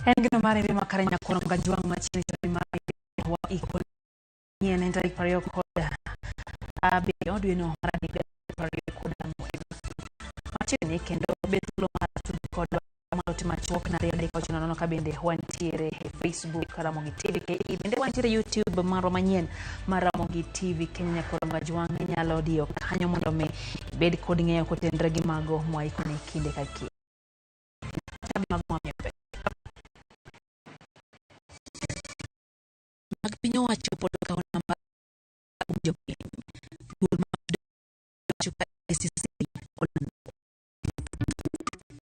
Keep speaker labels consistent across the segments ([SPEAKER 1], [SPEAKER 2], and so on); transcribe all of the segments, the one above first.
[SPEAKER 1] En gino mar mirima kare nyakono gajwang' machiegni choni mar wa iko nyien en tarik 27 dweno mar 3 24. Machiegni kendo bed thuolo mar tudo kodwa malo machuok na 2 3 9 nono ka bende wantiere e Facebook Ramogi TV KE, bende wantiere YouTube marwa manyien mar Ramogi TV Kenya. Nyakono gajwang' inyalo diyo kanyo mondo mi ibed kod ng'eyo kotenre gi mago mwaikoni kinde ka kinde. Mag mwamiyo pek.
[SPEAKER 2] Mag piny owacho pod okawo namba kuom jopiny. Duol ma wacho ka ICC olando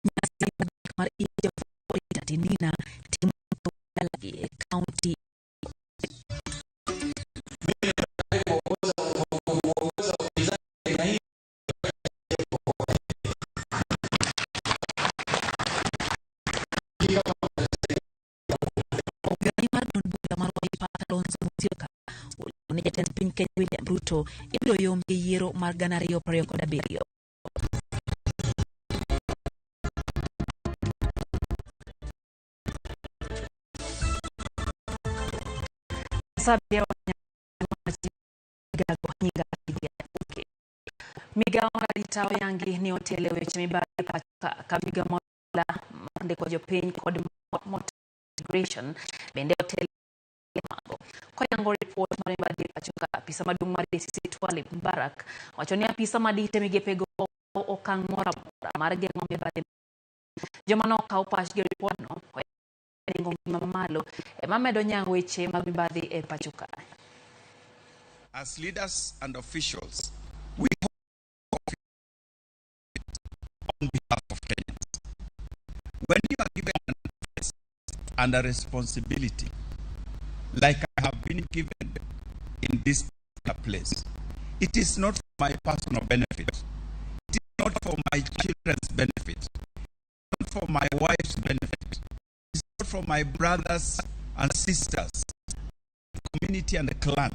[SPEAKER 2] nyasi mar Tinina timo dalagi e kaunti. Ogai mar duond bura mar Wiper, Kalonzo Musyoka, olando ni jatend piny Kenya William Ruto ibiro yombi e yiero mar 2027.
[SPEAKER 1] Sabia gago nyinga. Migawo mar arita oyangi ni otelo e weche mibadhi pacho ka migawo mar mar ndiko jopiny kod migration bende otelo mago. Koyango ripot mar mibadhi pacho ka, apisa maduong' mar EACC Twalib Mbarak wacho ni apisa madite migepego okang' moro amora mar geng'o mibadhi. Joma nokaw pachgi e ripodno nengo ngima mamalo ema medo nyago weche mag mibadhi e pacho ka.
[SPEAKER 3] As leaders and officials, we hold on behalf of Kenyans. When you are given an office and a responsibility, like I have been given in this particular place, it is not for my personal benefit. It is not for my children's benefit. Not for my wife's benefit. It is not for my brothers and sisters, community and clan,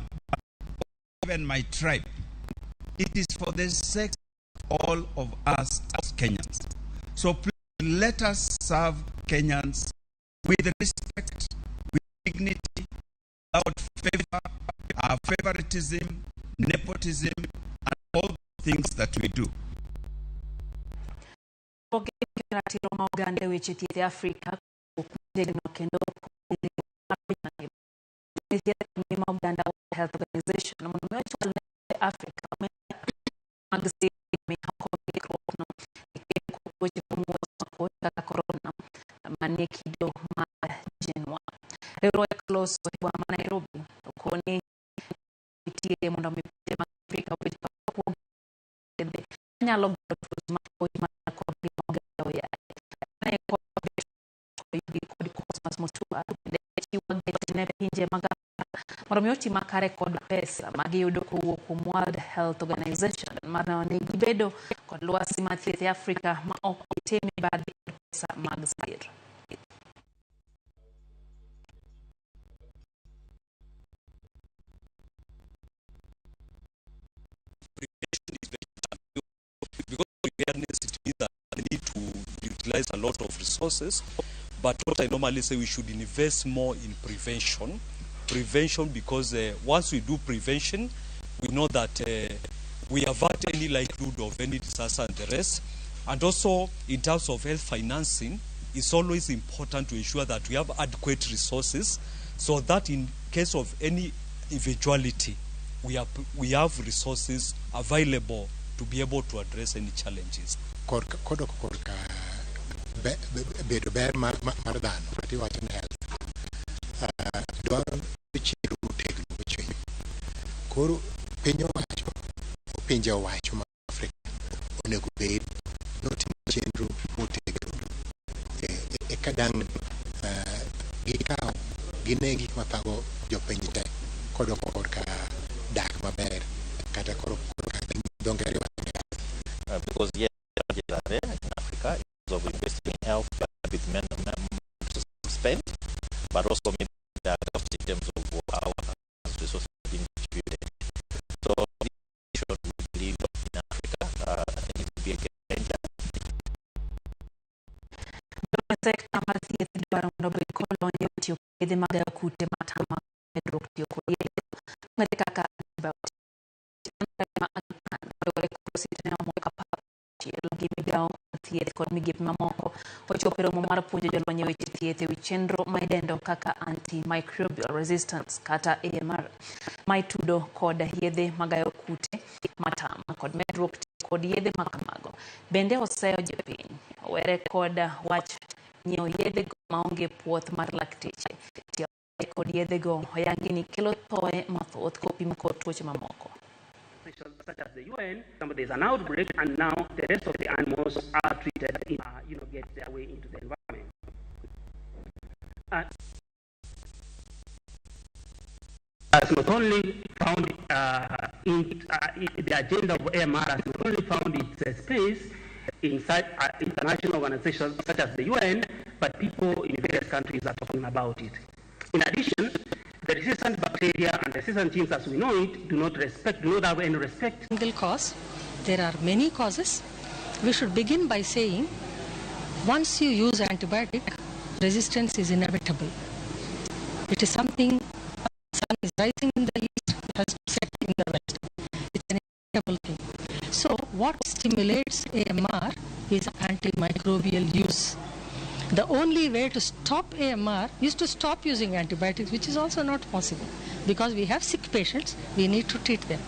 [SPEAKER 3] even my tribe. It is for the sake of all of us as Kenyans. So please let us serve Kenyans with respect, with dignity, without favor, favoritism, nepotism, and all the things that we do.
[SPEAKER 1] Ratiro ma oganda e weche thieth e Afrika motegno kendo ngima oganda World Health Organization mondo mi ochwal ne Afrika mag ndikruokno e kedo kod tuoche kaka korona manie kido mar Genwa. Riwruok loso e boma ma Nairobi okoni nitie mondo mi pinje mag Afrika obed kuom yedhe manyalo geng'o tuoche mar kod ngima oganda oyaye. Kod Cosmas Mutua bende chiwo ne pinje mag Afrika mondo mi oti makare kod pesa magiyudo kowuok kuom World Health Organization mar ni gibedo kod lwasi mar thieth e Afrika ma ok gitim mibadhi kod pesa mag sir.
[SPEAKER 4] Prevention is very because preparedness, it means that they need to utilize a lot of resources. But what I normally say, we should invest more in prevention. Prevention, because once we do prevention, we know that we avert any likelihood of any disaster and the rest. And also, in terms of health financing, it's always important to ensure that we have adequate resources so that in case of any eventuality, we have resources available to be able to address any challenges.
[SPEAKER 5] Korka kodok korka bedo ber mar dhano kata iwacho ni health dwaro chenro motegno mochwiny. Koro piny owacho, pinje owacho ma Afrika onego bed notimo chenro motegno eka dang' gikaw gine gik mathago jopiny te kodok korka dak maber kata koro korka dho ngere wacho ni health.
[SPEAKER 6] Because yes, challenges are there in Africa in terms of investing in health with men, spend, but also maybe there are gaps in terms of how resources are being distributed. So this issue we believe in Africa, I think it will be a game changer.
[SPEAKER 1] Sekta mar thieth dwaro mondo obed kod tiyo kod yedhe magayo kute matama medruok tiyo kod yedhe mong'ere kaka antibiotics. Kaluwore kod osiptende mamoko 11 gi migawo mar thieth kod migepe mamoko ochopo e romo mar puonjo jolony e weche thieth e wi chenro ma idendo kaka antimicrobial resistance kata AMR ma itudo kod yedhe magayo kute matama kod medruok tiyo kod yedhe makamago. Bende oseyo jopiny owere kod wach nyiewo yedhe go maonge puoth mar lakteche. Tiyo kod yedhe go oyangi ni kelo thoe mathoth kopim kod tuoche mamoko.
[SPEAKER 7] Such as the UN, there's an outbreak, and now the rest of the animals are treated, get their way into the environment. Has not only found in the agenda of AMR has not only found its space inside international organizations such as the UN, but people in various countries are talking about it. In addition, the resistant bacteria and resistant genes as we know it do not have any respect.
[SPEAKER 8] Single cause. There are many causes. We should begin by saying, once you use antibiotic, resistance is inevitable. It is something, sun is rising in the east, it has to set in the west. It's an inevitable thing. So what stimulates AMR is antimicrobial use. The only way to stop AMR is to stop using antibiotics, which is also not possible because we have sick patients, we need to treat them.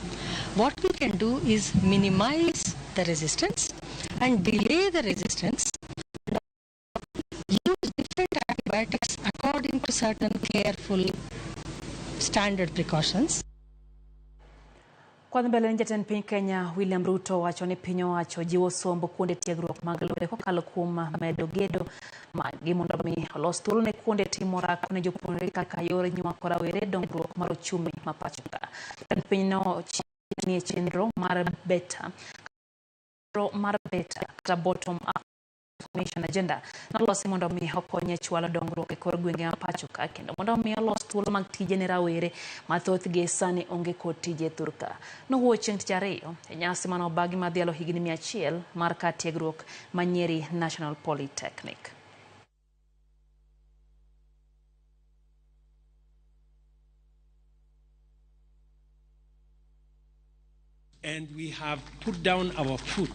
[SPEAKER 8] What we can do is minimize the resistance and delay the resistance and use different antibiotics according to certain careful standard precautions.
[SPEAKER 1] Kwadhi mbele ni jatend piny Kenya William Ruto wacho ni piny owacho jiwo sombo kuonde tiegruok mag lore kokalo kuom medo gedo maggi mondo mi olos thuolo ne kuonde timo orako ne jopuonjre kaka yor nywako rawere dongruok mar ochumi ma pacho ka. Jatend piny no nie chenro mar beta kata bottom up transformation agenda nolosi mondo mi okony e chwalo dongruok e kor gwenge ma pacho ka kendo mondo mi olos thuolo mag tije ne rawere ma thothgi sani onge kod tije thurka. Nowuoyo chieng' tich ariyo e nyasi mane obagi madhialo higni 100 mar kar tiegruok ma Nyeri National Polytechnic.
[SPEAKER 9] And we have put down our foot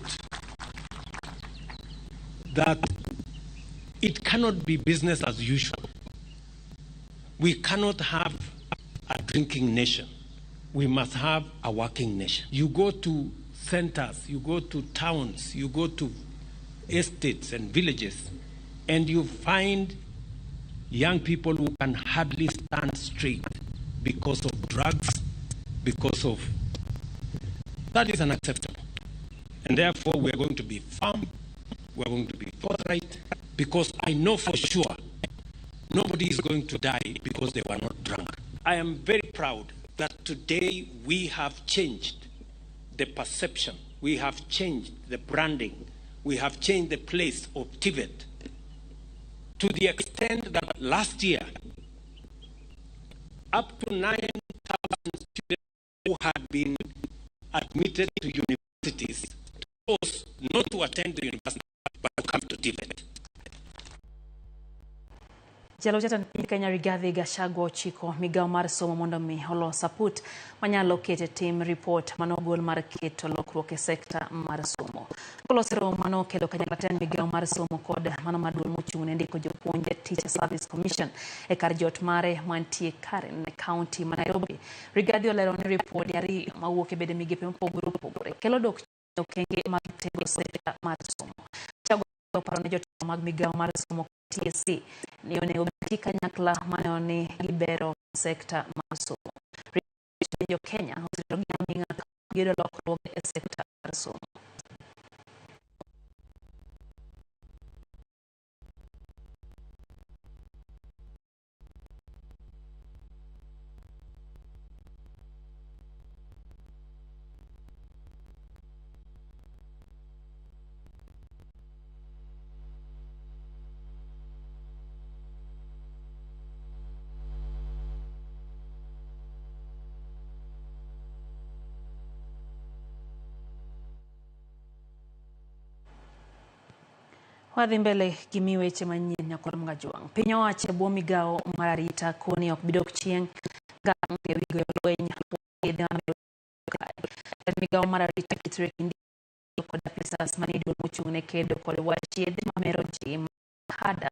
[SPEAKER 9] that it cannot be business as usual. We cannot have a drinking nation. We must have a working nation. You go to centers, you go to towns, you go to estates and villages, and you find young people who can hardly stand straight because of drugs, because of... That is unacceptable. And therefore, we are going to be firm, we are going to be forthright, because I know for sure nobody is going to die because they were not drunk. I am very proud that today we have changed the perception, we have changed the branding, we have changed the place of TVET to the extent that last year, up to 9,000 students who had been admitted to universities chose not to attend the university but to come to TVET.
[SPEAKER 1] Jalo jatend piny Kenya Rigathi Gachagua ochiko migawo mar somo mondo mi olos aput manyalo kete tim ripot manogol mar keto lokruok e sekta mar somo. Koloso romo manokelo kanyakla tend migawo mar somo kod mano mar duol mochung' ne ndiko jopuonje Teacher Service Commission e kar jot mare mantie Karen e kaunti ma Nairobi. Rigathi olero ni ripode ariyo mawuok e bede migepe mopogore opogore kelo dok chien okenge mag tego sekta mar somo. Gachagua oparo ne jotelo mag migawo mar somo TSC ni onego giti kanyakla maneno ni gibero sekta mar somo. Jo Kenya oserito gi aming'a ka giyudo lokruoge e sekta mar somo. Wadhi mbele gi weche manyien nyakor Mgajwang'. Piny owacho e bwo migawo mar arita koni ok bi dok chien ngang' e wi goyo lweny yedhe mamero kae. Jatend migawo mar arita Kithure Kindiki kod apisas manie duol mochung' ne kedo kod wach yedhe mamero ji HADA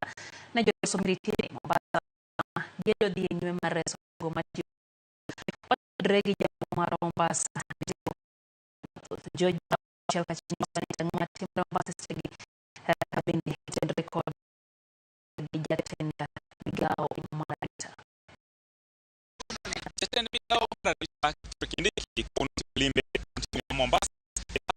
[SPEAKER 1] ne joloso Miritini Mombasa gedo dhi e nyime mar reso jogo matiyo otudore gi jakom mar Mombasa George achiel kachiel nyiso ni ang'o matimore Mombasa sechegi ka bende tenre kod gi jatend migawo mar arita.
[SPEAKER 10] Jatend migawo mar arita Kithure Kindiki kono timo limbe e kaunti ma Mombasa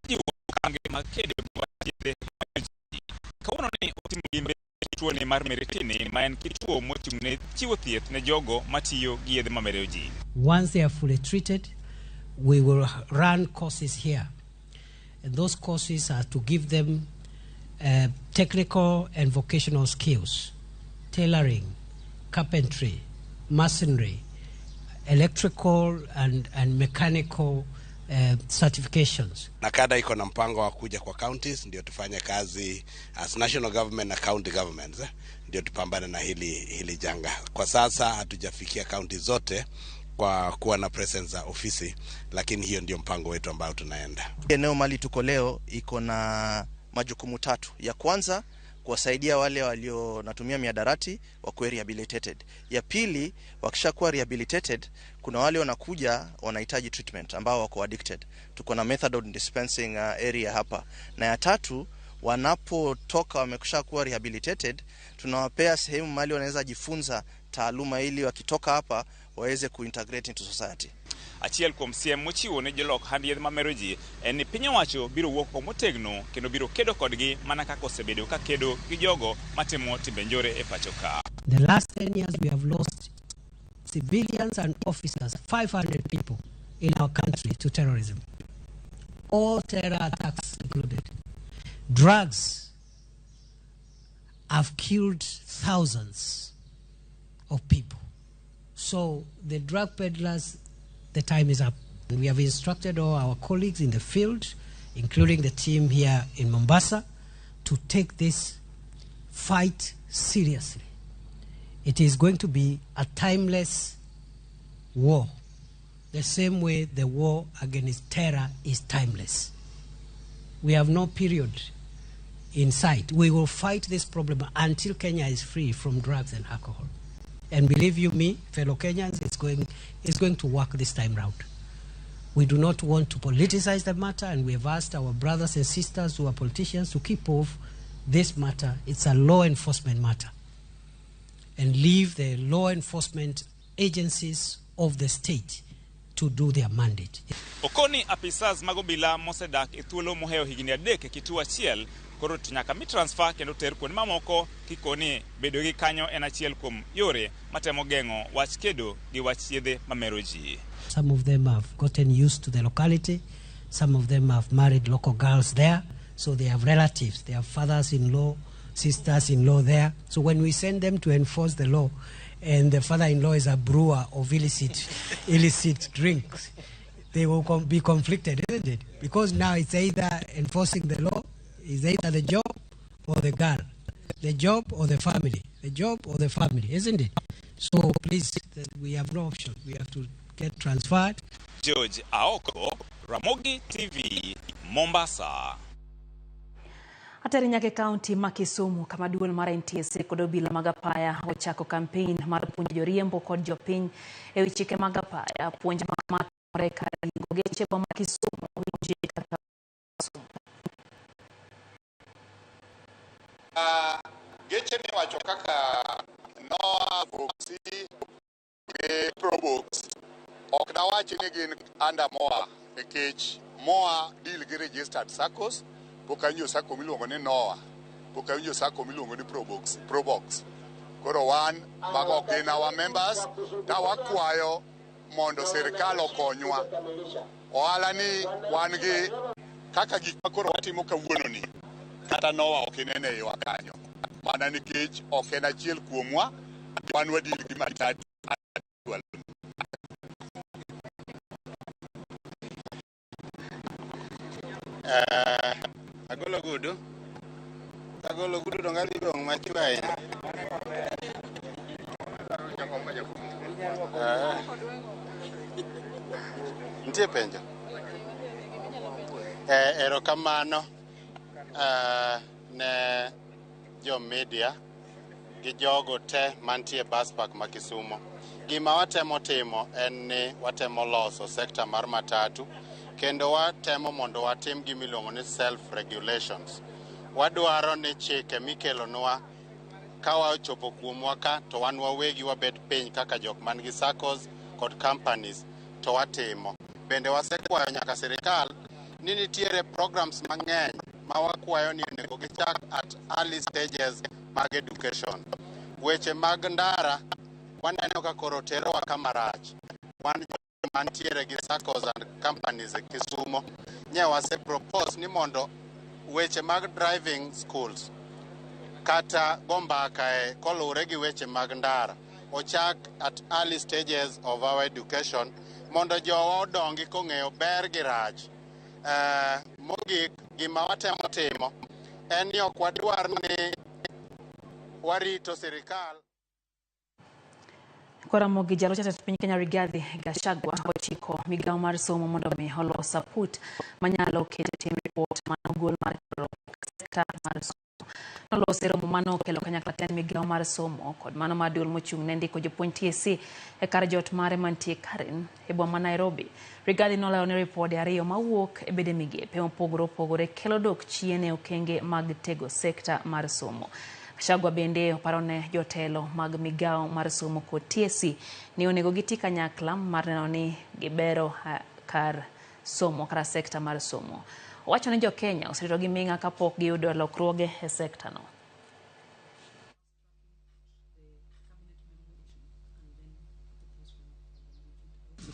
[SPEAKER 10] jiwo okange mag kedo gi wach yedhe mamero ji. Kawuono ni otimo limbe e kituo mar Miritini ma en kituo mochung' ne chiwo thieth ne jogo matiyo gi yedhe mamero ji.
[SPEAKER 11] Once they are fully treated, we will run courses here. And those courses are to give them technical and vocational skills, tailoring, carpentry, masonry, electrical and mechanical certifications.
[SPEAKER 12] NACADA iko na mpango wa kuja kwa counties ndio tufanye kazi as national government na county governments, ndio tupambane na hili janga. Kwa sasa hatujafikia county zote kwa kuwa na presence za ofisi, lakini hiyo ndio mpango wetu ambao tunaenda.
[SPEAKER 13] Eneo mali tuko leo iko na majukumu tatu. Ya kwanza, kuwasaidia wale walio natumia mihadarati wakuwe rehabilitated. Ya pili, wakishakuwa rehabilitated, kuna wale wanakuja wanahitaji treatment ambao wako addicted. Tuko na methadone dispensing area hapa. Na ya tatu, wanapotoka wamekushakuwa rehabilitated, tunawapea sehemu mahali wanaweza jifunza taaluma ili wakitoka hapa waweze kuintegrate into society.
[SPEAKER 10] Achiel kuom siem mochiwo ne jolok hand yedhe mamero ji en ni piny owacho biro wuok oko motegno kendo biro kedo kodgi mana kaka osebedo ka kedo gi jogo matimo timbe njore e pacho ka.
[SPEAKER 11] The last 10 years we have lost civilians and officers, 500 people in our country to terrorism. All terror attacks included. Drugs have killed thousands of people. So the drug peddlers, the time is up. We have instructed all our colleagues in the field, including the team here in Mombasa, to take this fight seriously. It is going to be a timeless war, the same way the war against terror is timeless. We have no period in sight. We will fight this problem until Kenya is free from drugs and alcohol. And believe you me, fellow Kenyans, it's going to work this time round. We do not want to politicize the matter, and we have asked our brothers and sisters who are politicians to keep off this matter. It's a law enforcement matter. And leave the law enforcement agencies of the state to do their mandate.
[SPEAKER 10] Okoni apisas mag obila mosedak e thuolo mohewo higni 3 e kituo achiel koro to nyaka mi transfer kendo ter kuonde mamoko kikoni bedo gi kanyo en achiel kuom yore matemo geng'o wach kedo gi wach yedhe mamero ji.
[SPEAKER 11] Some of them have gotten used to the locality. Some of them have married local girls there. So they have relatives, they have fathers-in-law, sisters-in-law there. So when we send them to enforce the law, and the father-in-law is a brewer of illicit drinks, they will be conflicted, isn't it? Because now it's either enforcing the law, is either the job or the girl, the job or the family, the job or the family, isn't it? So please, we have no option. We have to get transferred.
[SPEAKER 10] George Aoko, Ramogi TV, Mombasa.
[SPEAKER 1] Ateri nyaka e kaunti ma Kisumu kama duol mar NTSA kod obila mag apaya ochako kampein mar puonjo joriembo kod jopiny e wi chike mag apaya. Puonj ma timore kar ringo geche ma Kisumu winji kaka Kisumu.
[SPEAKER 14] Geche miwacho kaka Noah, Voxy gi Probox ok dawach ni gin under MOA nikech MOA deal gi registered SACCOs. Pok awinjo SACCO miluongo ni Noah, pok awinjo SACCO miluongo ni Probox. Koro wan mago ok gin our members, ta wakwayo mondo sirikal okonywa. Ohala ni wan gi kaka gik ma koro watimo kawuono ni, kata Noah ok inene e iwa kanyo. Mana nikech ok en achiel kuomwa, wan wadil gi matatu.
[SPEAKER 15] Agolo gudu. Agolo ogudu to ng'adhi dong' machwe ahinya. Nitie penjo? Erokamano ne jo media gi jogo te mantie bus park ma Kisumo. Gima watemo timo en ni watemo loso sekta mar matatu kendo watemo mondo watim gima iluongo ni self regulations. Wadwaro ni chike mikelonwa ka wachopo kuomwa ka to wan wawegi wabet piny kaka jok man gi SACCOs kod companies to watimo. Bende wasekwayo nyaka sirikal ni nitiere programs mang'eny ma wakwayo ni onego gichak at early stages mag education. Weche mag ndara waneno ka koro terowa kama rach. Wan mantiere gi SACCOs and companies e Kisumo nye wase propose ni mondo weche mag driving schools kata go mbaka e koluwore gi weche mag ndara ochak at early stages of our education mondo jowa odongi kong'eyo ber gi rach. Mogik gima watemo timo en ni ok wadwar ni warito sirikal.
[SPEAKER 1] Koramogi jalo jatend piny Kenya Rigathi Gachagua ochiko migawo mar somo mondo mi olos aput manyalo keto e tim ripot manogol mar sekta mar somo. Nolose romo mano okelo kanyakla tend migawo mar somo kod mano mar duol mochung' ne ndiko jopuonj TSC e kar jot mare mantie Karen e boma ma Nairobi. Rigathi nolero ni ripode ariyo mawuok e bede migepe mopogore opogore kelo dok chien e okenge mag tego sekta mar somo. Gachagua bende oparo ne jotelo mag migawo mar somo kod TSC ni onego giti kanyakla mar neno ni gibero kar somo kata sekta mar somo. Owacho ni jo-Kenya oserito gi ming'a kapok giyudo lokruoge e sekta no.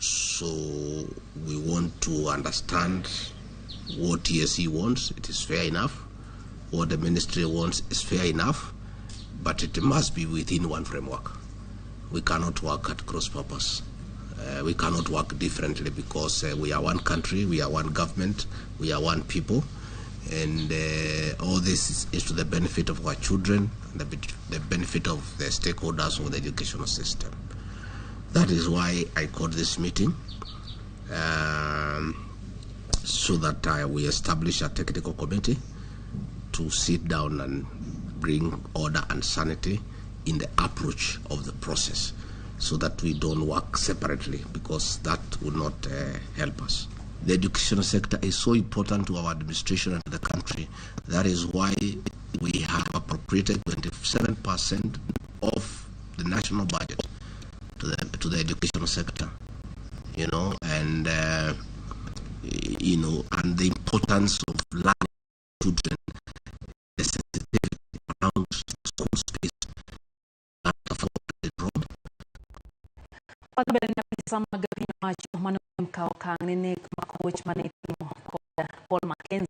[SPEAKER 16] So we want to understand what TSC wants. It is fair enough. What the ministry wants is fair enough, but it must be within one framework. We cannot work at cross purpose. We cannot work differently because we are one country, we are one government, we are one people, and all this is to the benefit of our children and the benefit of the stakeholders of the educational system. That is why I called this meeting, so that we establish a technical committee to sit down and bring order and sanity in the approach of the process, so that we don't work separately, because that would not help us. The educational sector is so important to our administration and to the country. That is why we have appropriated 27% of the national budget to the educational sector, you know, and and the importance of learning children, the sensitivity around school space.
[SPEAKER 1] Mag piny owacho mane okawo okang' ne nek makoch mane itimo kod Paul Mackenzie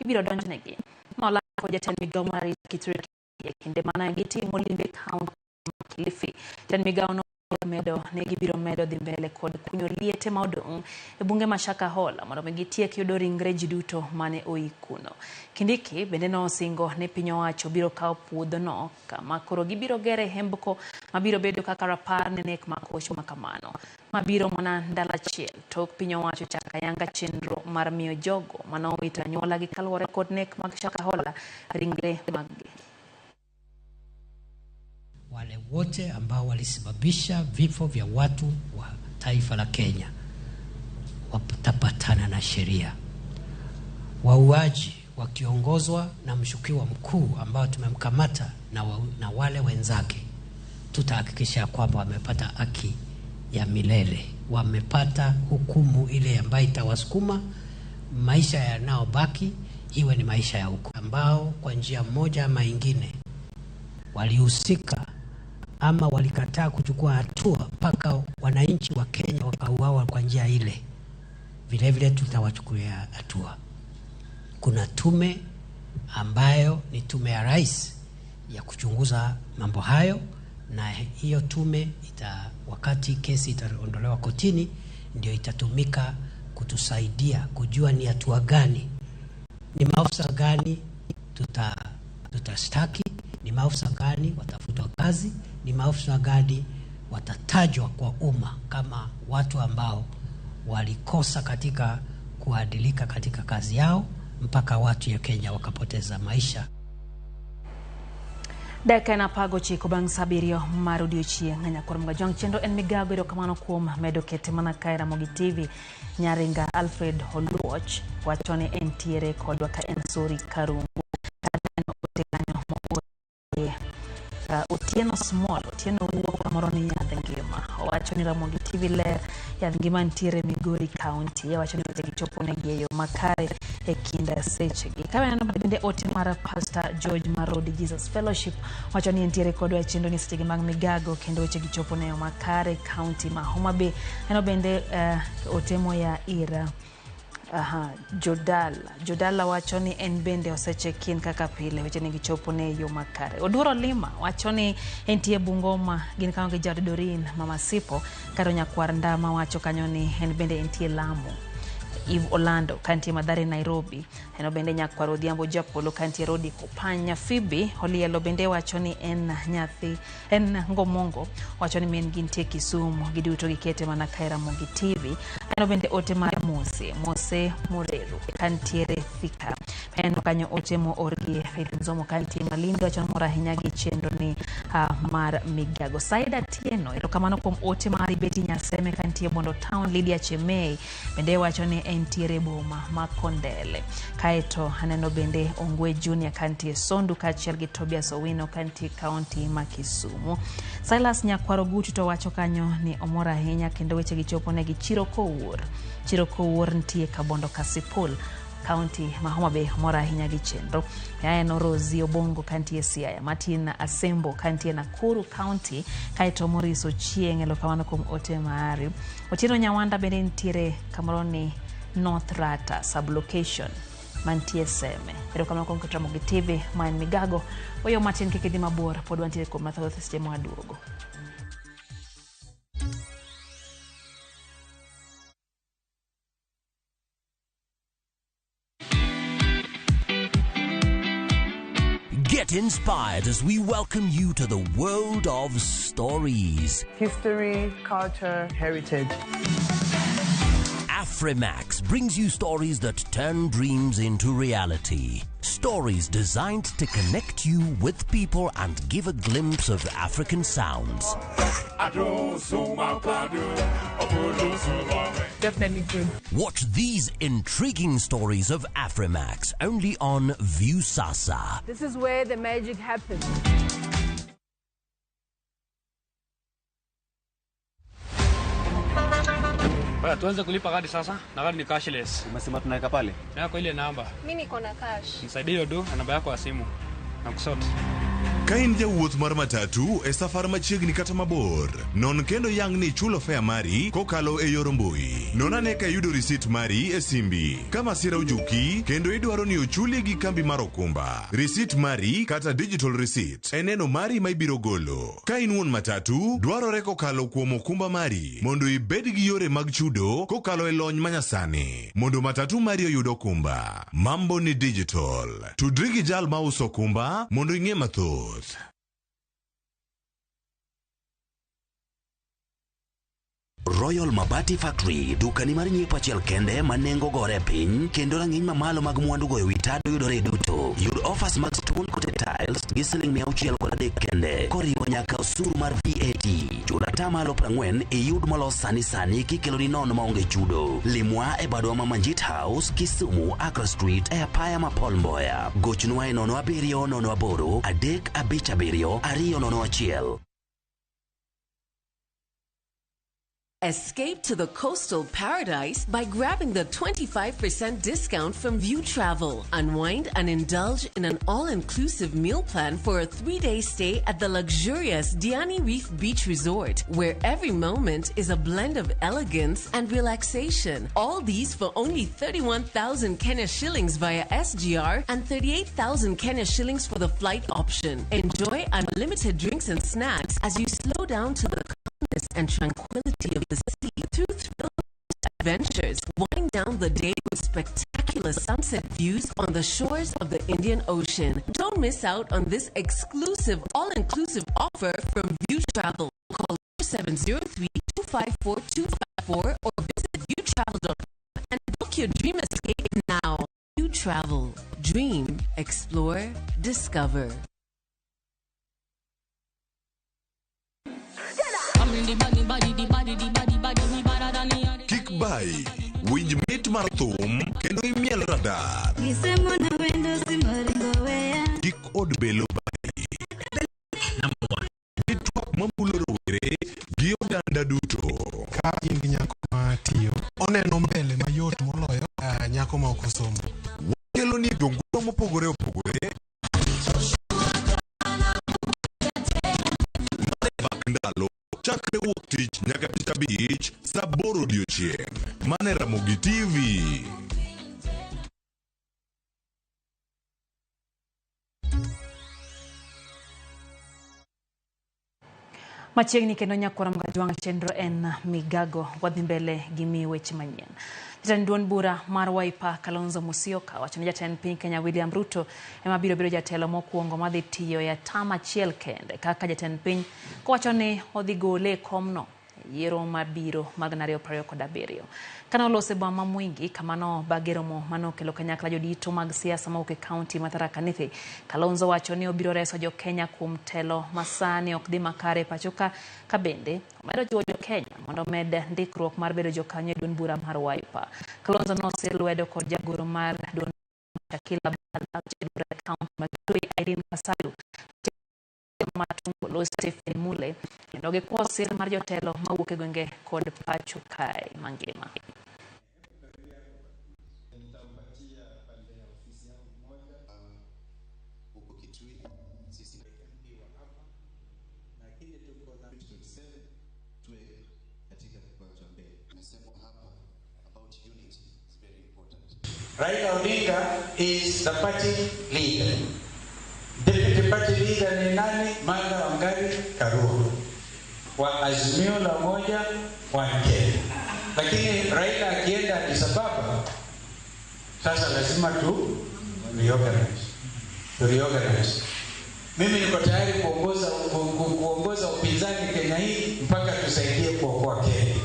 [SPEAKER 1] ibiro donjnegi. Ma olando kod jatend migawo mar arita Kithure Kindiki e kinde mane gitimo limbe e kaunti ma Kilifi. Jatend migawo no medo ne gibiro medo dhi mbele kod kunyo liete ma odong' e bunge ma Shakahola mondo mi gitiek yudo ringre ji duto mane oik kuno. Kindiki bende nosingo ni piny owacho biro kawo puodhono kama koro gibiro gere hembko mabiro bedo kaka rapar ne nek makoch makamano. Mabiro mana ndalo achiel tok piny owacho chako ayanga chenro mar miyo jogo manowito anyuolagi kaluwore kod nek mag Shakahola ringre mag-gi.
[SPEAKER 11] Wale wote ambao walisababisha vifo vya watu wa taifa la Kenya watapatana na sheria. Wauaji wakiongozwa na mshukiwa mkuu ambao tumemkamata na wale wenzake, tutahakikisha kwamba wamepata haki ya milele, wamepata hukumu ile ambayo itawasukuma maisha yanayobaki iwe ni maisha ya huko, ambao kwa njia moja ama ingine walihusika ama walikataa kuchukua hatua mpaka wananchi wa Kenya wakauawa kwa njia ile, vile vile tutawachukulia hatua. Kuna tume ambayo ni tume ya rais ya kuchunguza mambo hayo, na hiyo tume wakati kesi itaondolewa kotini ndio itatumika kutusaidia kujua ni hatua gani, ni maafisa gani Tutashtaki ni maafisa gani watafutwa kazi, ni maafisa gani watatajwa kwa umma kama watu ambao walikosa katika kuadilika katika kazi yao mpaka watu ya Kenya wakapoteza maisha.
[SPEAKER 1] Dakika en 19 bang' 7 mar odiochieng' nyakwar Mgajwang' chenro en migago erokamano kuom medo kete mana kae Ramogi TV. Nyaringa Alfred Oluoch wacho ni entiere kodwa ka en Sori Karungu. Kaneno ote kanyo moor Otieno Small, Otieno wuok kamoro ni Yadh Ngima. Owacho ni Ramogi TV ler, Yadh Ngima nitiere Migori County. Owacho ni wechegi chopo negi e yo makare e kind sechegi. Ka waneno bende ote mar Pastor George Marodi Jesus Fellowship wacho ni entiere kodwa e chenro ni sechegi mag migago kendo wechegi chopo ne yo makare county ma Homa Bay. Aneno bende ote moya ir Aha, Jodala. Jodala wacho ni en bende osecheck in kaka pile weche nigi chopo ne yo makare. Oduoro Lima wacho ni entie Bungoma gin kanyo gi jaod Dorin Mama Sipo karo nyakwar Ndama wacho kanyo ni en bende entie Lamu. Eve Orlando kantie Mathare Nairobi. En bende nyakwar Odhiambo Japolo kantie Rodi Kopanya. Phoebe Olielo bende wacho ni en nyathi en Ngomongo wacho ni min gintie Kisumu giduto gikete mana kae Ramogi TV. En bende ote mar Mose, Mose Moreru kantiere Thika. En kanyo ote moor gi Faith Nzomo kantie Malindi wacho ni mor ahinya gi chenro ni mar migago. Saida Tieno erokamano kuom ote mari. Betty Nyaseme kantie Bondo Town. Lydia Chemei bende wacho ni entiere boma ma Kondele. Kaeto aneno bende Ongwe Junior kantie Sondu kaachiel gi Tobias Owino kantie kaunti ma Kisumu. Silas Nyakwaro Gutu to wacho kanyo ni omor ahinya kendo weche gi chopo negi Chiro Kowuor. Chiro Kowuor nitie Kabondo Kasipul kaunti ma Homa Bay omor ahinya gi chenro. Aneno Rosie Obongo kantie Siaya, Martin Asembo kantie Nakuru County, kaeto Maurice Ochieng' erokamano kuom ote mari. Otieno Nyawanda bende nitiere kamoro ni North Rata sublocation mantie Seme. Erokamano kuom keto Ramogi TV ma en migago. Oyo matin kik idhi mabor, pod wantiere kuom mathoth seche mwaduogo.
[SPEAKER 17] Get inspired as we welcome you to the world of stories.
[SPEAKER 18] History, culture, heritage.
[SPEAKER 17] Afrimax brings you stories that turn dreams into reality. Stories designed to connect you with people and give a glimpse of African sounds.
[SPEAKER 18] Definitely good.
[SPEAKER 17] Watch these intriguing stories of Afrimax only on Viusasa.
[SPEAKER 18] This is where the magic happens.
[SPEAKER 19] Baya, tuanze kulipa kadi sasa na kadi ni cashless.
[SPEAKER 20] Umesema tunaweka pale?
[SPEAKER 19] Yako ile namba.
[SPEAKER 21] Mimi niko na cash.
[SPEAKER 19] Nisaidie hiyo do na namba yako ya simu. Na kusort.
[SPEAKER 22] Ka in jawuoth mar matatu e safar machiegni kata mabor, non kendo yang ni ichulo fare mari kokalo e yor mbui. Non ane ka iyudo risit mari e simbi. Ka masira ojuki kendo idwaro ni ochuli gi kambi mar okumba, risit mari kata digital receipt e neno mari ma ibiro golo. Ka in wuon matatu, dwarore kokalo kuom okumba mari mondo ibed gi yore mag chudo kokalo e lony manyasani mondo matatu mari oyud okumba. Mambo ni digital. Tudri gi jal mauso okumba mondo ing'e mathoth.
[SPEAKER 17] Royal Mabati Factory, dukani mar nyiepo achiel kende ma nengo gore piny kendo rang'iny mamalo mag mwandu goyo wi tado yudore duto. Yud offers mag stone coated tiles gi siling 603 kende koriwo nyaka osuru mar VAT. Chul atamalo 40 iyud molos sani sani kikeloni nono maonge chudo. Limwa e badwa ma Manjit House, Kisumu, Accra Street e apaya ma Paul Mboya. Gochnwa e 07 08 357 201.
[SPEAKER 23] Escape to the coastal paradise by grabbing the 25% discount from View Travel. Unwind and indulge in an all-inclusive meal plan for a 3-day stay at the luxurious Diani Reef Beach Resort, where every moment is a blend of elegance and relaxation. All these for only 31,000 Kenya shillings via SGR and 38,000 Kenya shillings for the flight option. Enjoy unlimited drinks and snacks as you slow down to the calmness and tranquility of the sea through thrilling adventures. Wind down the day with spectacular sunset views on the shores of the Indian Ocean. Don't miss out on this exclusive all-inclusive offer from View Travel. Call 703 254 254 or visit viewtravel.com and book your dream escape now. View Travel. Dream, explore, discover.
[SPEAKER 22] Kik bai, winj mit mar thum kendo imiel radar. Kik od belo bai. Gi twak mamulo rowere gi oganda duto.
[SPEAKER 2] Ka in gi nyako ma tiyo, oneno mbele mayot moloyo nyako ma ok osomo.
[SPEAKER 22] Wakelo ni jonguo mopogore opogore. Ndalo chakre wuok tich nyaka tich abich saa 8 odiochieng'. Mane Ramogi TV.
[SPEAKER 1] Machiegni kendo nyakwara Mgajwang' chenro en Migago. Wadhi mbele gi mi weche manyien. Jatend duond bura mar Wiper Kalonzo Musyoka wacho ni jatend piny Kenya William Ruto ema biro bedo jatelo mokwongo madhi tiyo e atam achiel kende kaka jatend piny, kowacho ni odhi gole e komno yiero mabiro mag 2027. Kane olose boma ma Mwingi kama nobage romo manokelo kanyakla jodito mag siasa mawuok e kaunti ma Tharaka Nithi, Kalonzo wacho ni obiro reso jo-Kenya kuom telo masani ok dhi makare e pacho ka bende omedo jiwo jo-Kenya mondo omed ndikruok mar bedo jokanyo e duond bura mar Wiper. Kalonzo nosir lwedo kod jagoro mar duond Shakila Abdalla, jatend bura e kaunti ma Kitui Irene Kasalu, Matungulu Stephen Mule, kendo gikwayo sir mar jotelo mawuok e gwenge kod pacho kae mangima.
[SPEAKER 20] Raila Odinga is the party leader. Deputy party leader ni nani? Martha Wangari Karua wa Azimio la Umoja wa Kenya. Lakini Raila akienda Addis Ababa, sasa lazima tu reorganize. Mimi niko tayari kuongoza upinzani Kenya hii mpaka tusaidie kuokoa Kenya.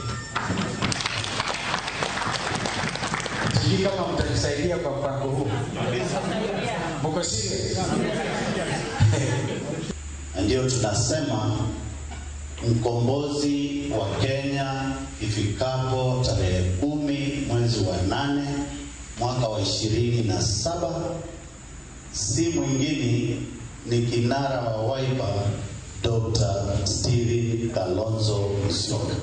[SPEAKER 20] Sijui kama mtanisaidia kwa mpango huu. Mko serious?
[SPEAKER 21] Ndio tunasema mkombozi wa Kenya ifikapo tarehe 10 mwezi wa 8 mwaka wa 27 si mwingine ni kinara wa Wiper Dr. Stephen Kalonzo Musyoka.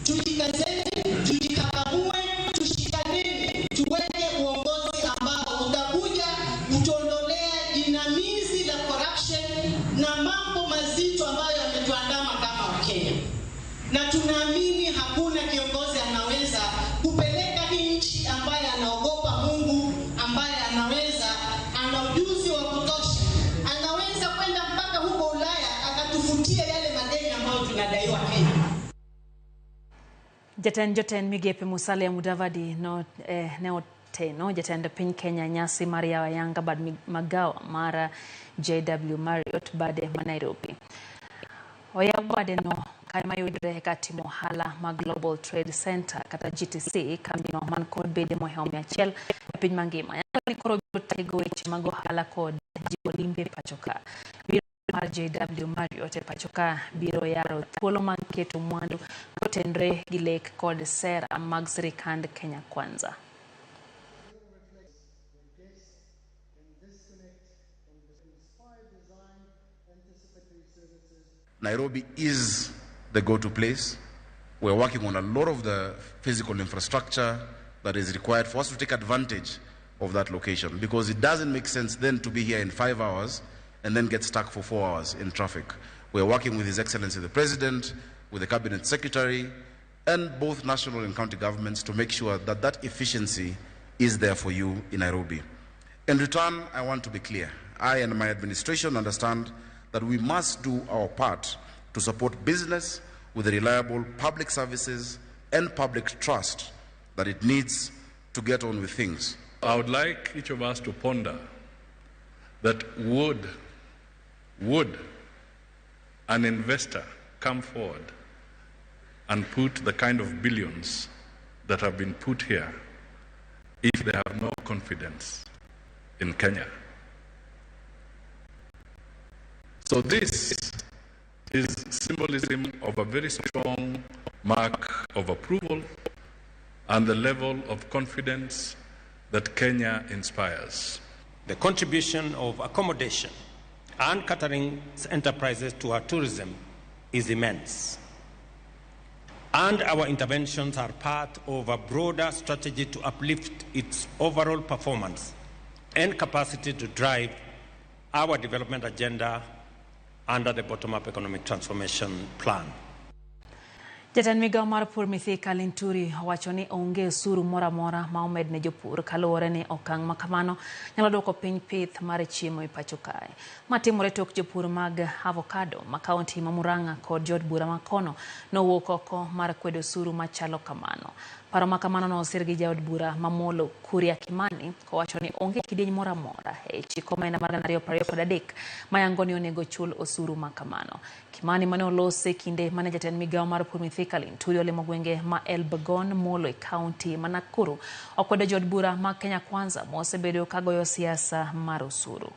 [SPEAKER 24] Tujikazeni, tujikakamue, tushikaneni, tuweke uongozi ambao utakuja kutuondolea jinamizi la corruption na mambo mazito ambayo yametuandama kama Wakenya. Na tunaamini hakuna kiongozi anaweza kupeleka hii nchi ambaye anaogopa Mungu, ambaye anaweza, ana ujuzi wa kutosha, anaweza kwenda mpaka huko Ulaya akatufutia yale madeni ambayo tunadaiwa Kenya.
[SPEAKER 1] Jatend jotend migepe Musalia Mudavadi ne oteno jatend piny Kenya nyasi mar yawo ayanga bad magawa mar JW Marriott bade ma Nairobi. Oyaw bade no kama yudore ka timo ohala ma Global Trade Center kata GTC, kambino man kod bede mohewo 100 e piny mangima. Yango ni koro biro tego weche mag ohala kod jiwo limbe pacho ka. Biro mar JW Marriott e pacho ka biro yaro thuolo mag keto mwandu kotenre gi lek kod sera mag sirikand Kenya Kwanza.
[SPEAKER 25] Nairobi is the go-to place. We're working on a lot of the physical infrastructure that is required for us to take advantage of that location, because it doesn't make sense then to be here in 5 hours and then get stuck for 4 hours in traffic. We're working with His Excellency the President, with the Cabinet Secretary, and both national and county governments to make sure that that efficiency is there for you in Nairobi. In return, I want to be clear. I and my administration understand that we must do our part to support business with the reliable public services and public trust that it needs to get on with things.
[SPEAKER 3] I would like each of us to ponder that would an investor come forward and put the kind of billions that have been put here if they have no confidence in Kenya? So this is symbolism of a very strong mark of approval and the level of confidence that Kenya inspires.
[SPEAKER 9] The contribution of accommodation and catering enterprises to our tourism is immense. And our interventions are part of a broader strategy to uplift its overall performance and capacity to drive our development agenda under the bottom-up economic transformation plan.
[SPEAKER 1] Jatend migao mar pur Mithika Linturi owacho ni onge osuru moro amora ma omed ne jopur kaluwore ni okang' ma kamano nyalo duoko piny pith mar chiemo e pacho kae. Matimore tok jopur mag avocado ma kaunti ma Murang'a kod jood bura ma kono nowuok oko mar kwedo osuru machalo kamano. Paro ma kamano nosir gi jaod bura ma Molo Kuria Kimani kowacho ni onge kidieny moro amora e chik omenda mar 2023 mayango ni onego chul osuru ma kamano. Kimani mane olose kinde mane jatend migao mar pur Mithika Linturi olimo gwenge ma Elbagon Molo e kaunti ma Nakuru okwedo jood bura ma Kenya Kwanza mosebedo kagoyo siasa mar osuru.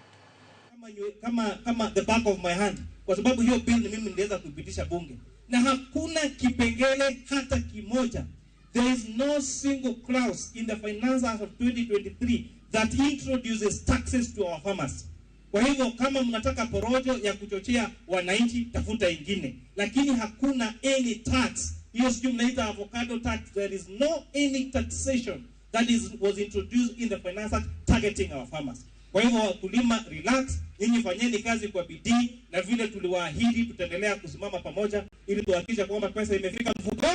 [SPEAKER 4] Kama the back of my hand, kwa sababu hiyo bill ni mimi niliweza kuipitisha bunge na hakuna kipengele hata kimoja. There is no single clause in the Finance Act of 2023 that introduces taxes to our farmers. Kwa hivyo kama mnataka porojo ya kuchochea wananchi, tafuta ingine. Lakini hakuna any tax. Hiyo sijui mnaita avocado tax. There is no any taxation that was introduced in the Finance Act targeting our farmers. Kwa hivyo wakulima, relax, nyinyi fanyeni kazi kwa bidii, na vile tuliwaahidi tutaendelea kusimama pamoja ili tuhakikishe kwamba pesa imefika mfuko.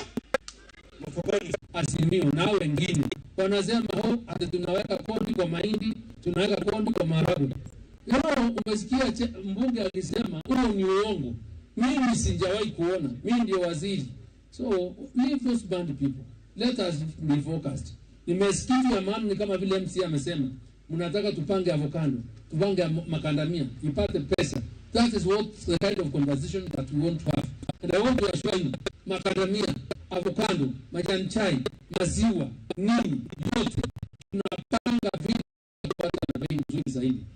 [SPEAKER 5] Azimio na wengine wanasema ati tunaweka kodi kwa mahindi, tunaweka kodi kwa maharagwe. Leo umesikia mbunge akisema huo ni uongo. Mimi sijawahi kuona, mimi ndio waziri. So leave those band people. Let us be focused. Nimesikia mama kama vile MC amesema, mnataka tupange avocado, tupange makandamia, ipate pesa. That is what the kind of conversation that we want to have. And I want to assure you, makandamia, avocado, majani chai, maziwa, nini, yote tunapanga vile kupata na bei nzuri zaidi.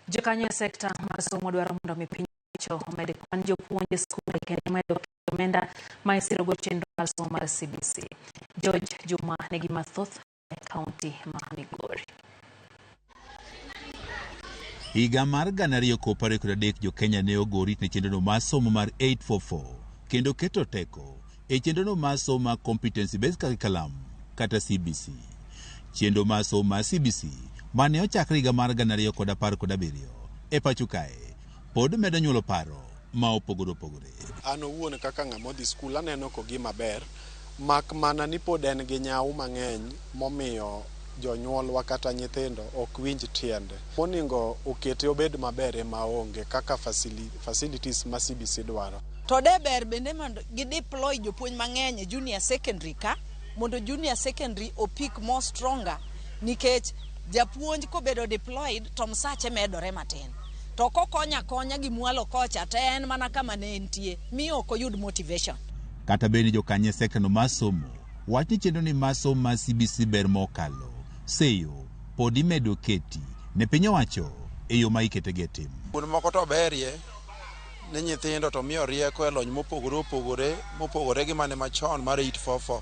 [SPEAKER 1] Jokanyo e sekta mar somo dwaro mondo mi piny owacho omed kwan jopuonj e skul kendo medo omenda ma isirogo chenro mar somo mar CBC. George Juma nigi mathoth e kaunti ma Migori.
[SPEAKER 6] Higa mar 2023 jo Kenya ne ogorit ne chenro mar somo mar 844 kendo keto teko e chenro mar somo mar Competency Based Curriculum kata CBC. Chenro mar somo mar CBC mane ochakre higa mar 2017 e pacho kae pod medo nyuolo paro ma opogore opogore.
[SPEAKER 7] An owuon kaka ng'ama odhi skul aneno ko gima ber, mak mana ni pod en gi nyawu mang'eny momiyo jonyuolwa kata nyithindo ok winj tiende. Moningo okete obed maber ema onge kaka facilities ma CBC dwaro.
[SPEAKER 26] To de ber bende mondo gi deploy jopuonj mang'eny e junior secondary ka mondo junior secondary opik more stronger, nikech japuonj kobedo deployed to msache medore matin. To kokonya konya gi mwalo kocha to en mana kama ne entie, miyo ok oyud motivation.
[SPEAKER 6] Kata bed ni jokanyo e sekta no mar somo wach ni chenro ni mar somo mar CBC ber mokalo, seyo pod imedo keti ne piny owacho e yo ma iketegi e tim.
[SPEAKER 27] Kuond moko to berie ne nyithindo to miyo rieko e lony mopogore opogore mopogore gi mane machon mar 844.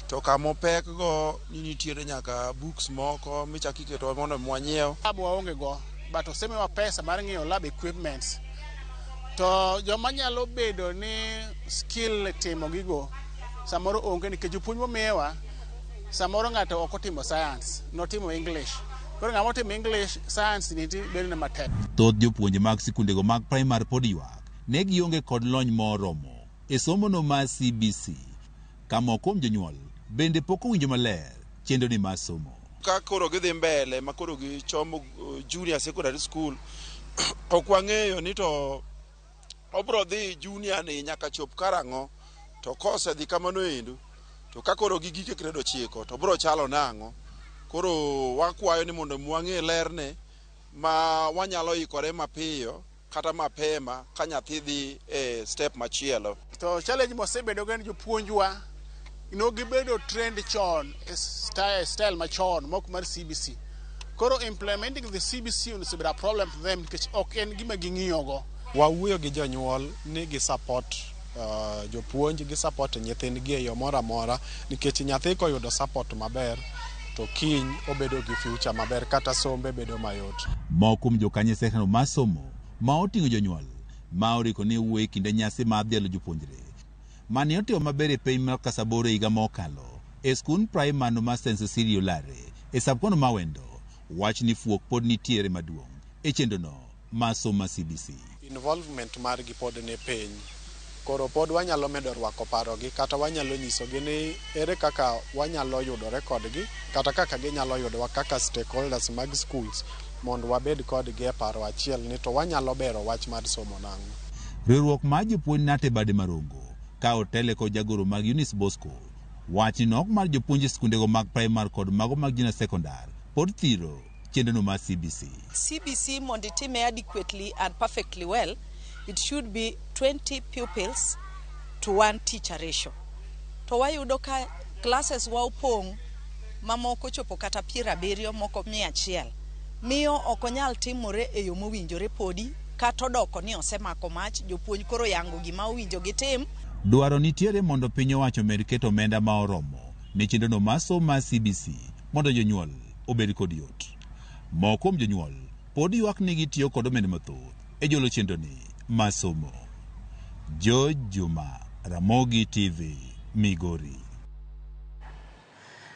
[SPEAKER 27] To kama opek go ni nitiere nyaka books moko michako iketo mondo mwanyiew.
[SPEAKER 28] Lab waonge go, but osemiwa pesa mar ng'iewo lab equipments. To joma nyalo bedo ni skill timo gigo samoro onge nikech jopuonj momiwa samoro ng'ato ok otimo science, notimo English. Koro ng'ama otimo English, science nitie bedo ne matek.
[SPEAKER 6] Thoth jopuonje mag sikundego mag primary pod ywak ne gionge kod lony moromo e somo no mar CBC, ka moko kuom jonyuol bende pok owinjo maler chenro ni mar somo.
[SPEAKER 27] Ka koro gidhi mbele ma koro gichomo junior secondary school, ok wang'eyo ni to Obro dhi junior ni nyaka chop karang'o? To kosedhi kamano endo, to ka koro gigik e grade 9 to bro chalo nang'o? Koro wakwayo ni mondo wang'e lerne ma wanyalo ikore mapiyo kata mapema ka nyathi dhi e step machielo.
[SPEAKER 28] To challenge mosebedo go en jopuonjwa no gibedo trained chon e style machon mok mar CBC. Koro implementing the CBC osebedo a problem to them nikech ok en gima ging'iyogo.
[SPEAKER 7] Wawuoyo gi jonyuol ni gi support jopuonj, gi support nyithindgi e yo moro amora, nikech nyathi koyudo support maber to kiny obedo gi future maber kata sombe bedo mayot.
[SPEAKER 6] Moko kuom jokanyo e sekta no mar somo ma oting'o jonyuol ma oriko ne wuoyo e kinde nyasi mar dhialo jopuonjre mane otimo maber e piny mar Kasaboro higa mokalo e skund primar no mar St. Cecilia Olare e sub-county ma Awendo, wach ni fuok pod nitiere maduong' e chenro no mar somo mar CBC.
[SPEAKER 7] Involvement margi pod ni piny. Koro pod wanyalo medo rwako parogi kata wanyalo nyisogi ni ere kaka wanyalo yudore kodgi kata kaka ginyalo yudowa kaka stakeholders mag schools mondo wabed kodgi e paro achiel ni to wanyalo bero wach mar somo nang'o.
[SPEAKER 6] Riwruok mar jopuonj Nate Bade Marongo ka otele kod jagoro mag Eunice Bosco wach ni nok mar jopuonj e skundego mag primar kod mago mag junior secondar pod thiro chenro no mar CBC.
[SPEAKER 26] CBC mondo itime adequately and perfectly well, it should be 20 pupils to 1 teacher ratio. To wayudo ka classes wa opong' mamoko chopo kata 70, moko 100. Miyo ok onyal timore e yo mowinjore podi, kata odoko ni osemako mach, jopuonj koro yango gima owinjo gitim.
[SPEAKER 6] Dwaro nitiere mondo piny owacho omed keto omenda ma oromo ne chenro no mar somo mar CBC mondo jonyuol obed kod yot. Moko kuom jonyuol pod ywak ni gitiyo kod omenda mathoth e jolo chenro ni mar somo. George Juma, Ramogi TV, Migori.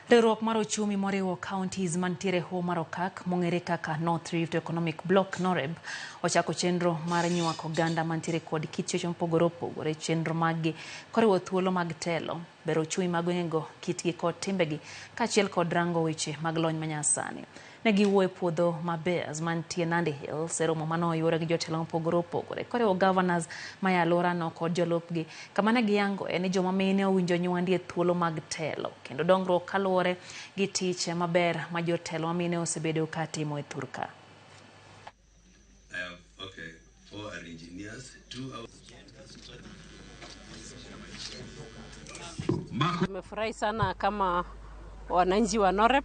[SPEAKER 1] Riwruok mar ochumi moriwo counties mantiere hoho mar Okak mong'ere kaka North Rift Economic Bloc NOREB ochako chenro mar nywako oganda mantiere kod kit chwech mopogore opogore chenro maggi koriwo thuolo mag telo, bero ochumi mag gwengego, kitgi kod timbegi kaachiel kod rango weche mag lony manyasani. Ne giwuoyo e puodho ma Bears mantie Nandi Hills e romo mane oyuore gi jotelo mopogore opogore koriwo governors ma e alworano kod jolupgi kama ne giyangoe ni joma mine owinjo nywandi e thuolo mag telo kendo dongruok kaluwore gi tich maber ma jotelo ma mine osebedo ka timo e thurka.
[SPEAKER 8] I have, okay, 4 are engineers, 2 are...
[SPEAKER 10] Tumefurahi sana kama wananchi wa NOREB,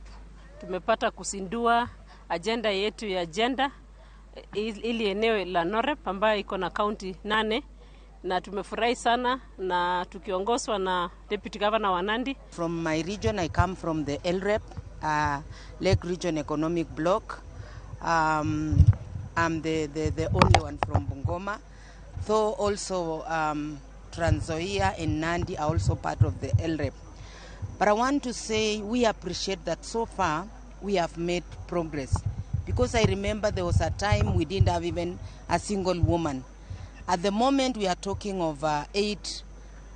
[SPEAKER 10] tumepata kuzindua ajenda yetu ya gender ili eneo la NOREB ambayo iko na kaunti 8, na tumefurahi sana na tukiongozwa na Deputy Governor wa Nandi.
[SPEAKER 11] From my region, I come from the LREB, Lake Region Economic Bloc. I'm the only one from Bungoma, though also Trans Nzoia and Nandi are also part of the LREB. But I want to say we appreciate that so far we have made progress, because I remember there was a time we didn't have even a single woman. At the moment we are talking of 8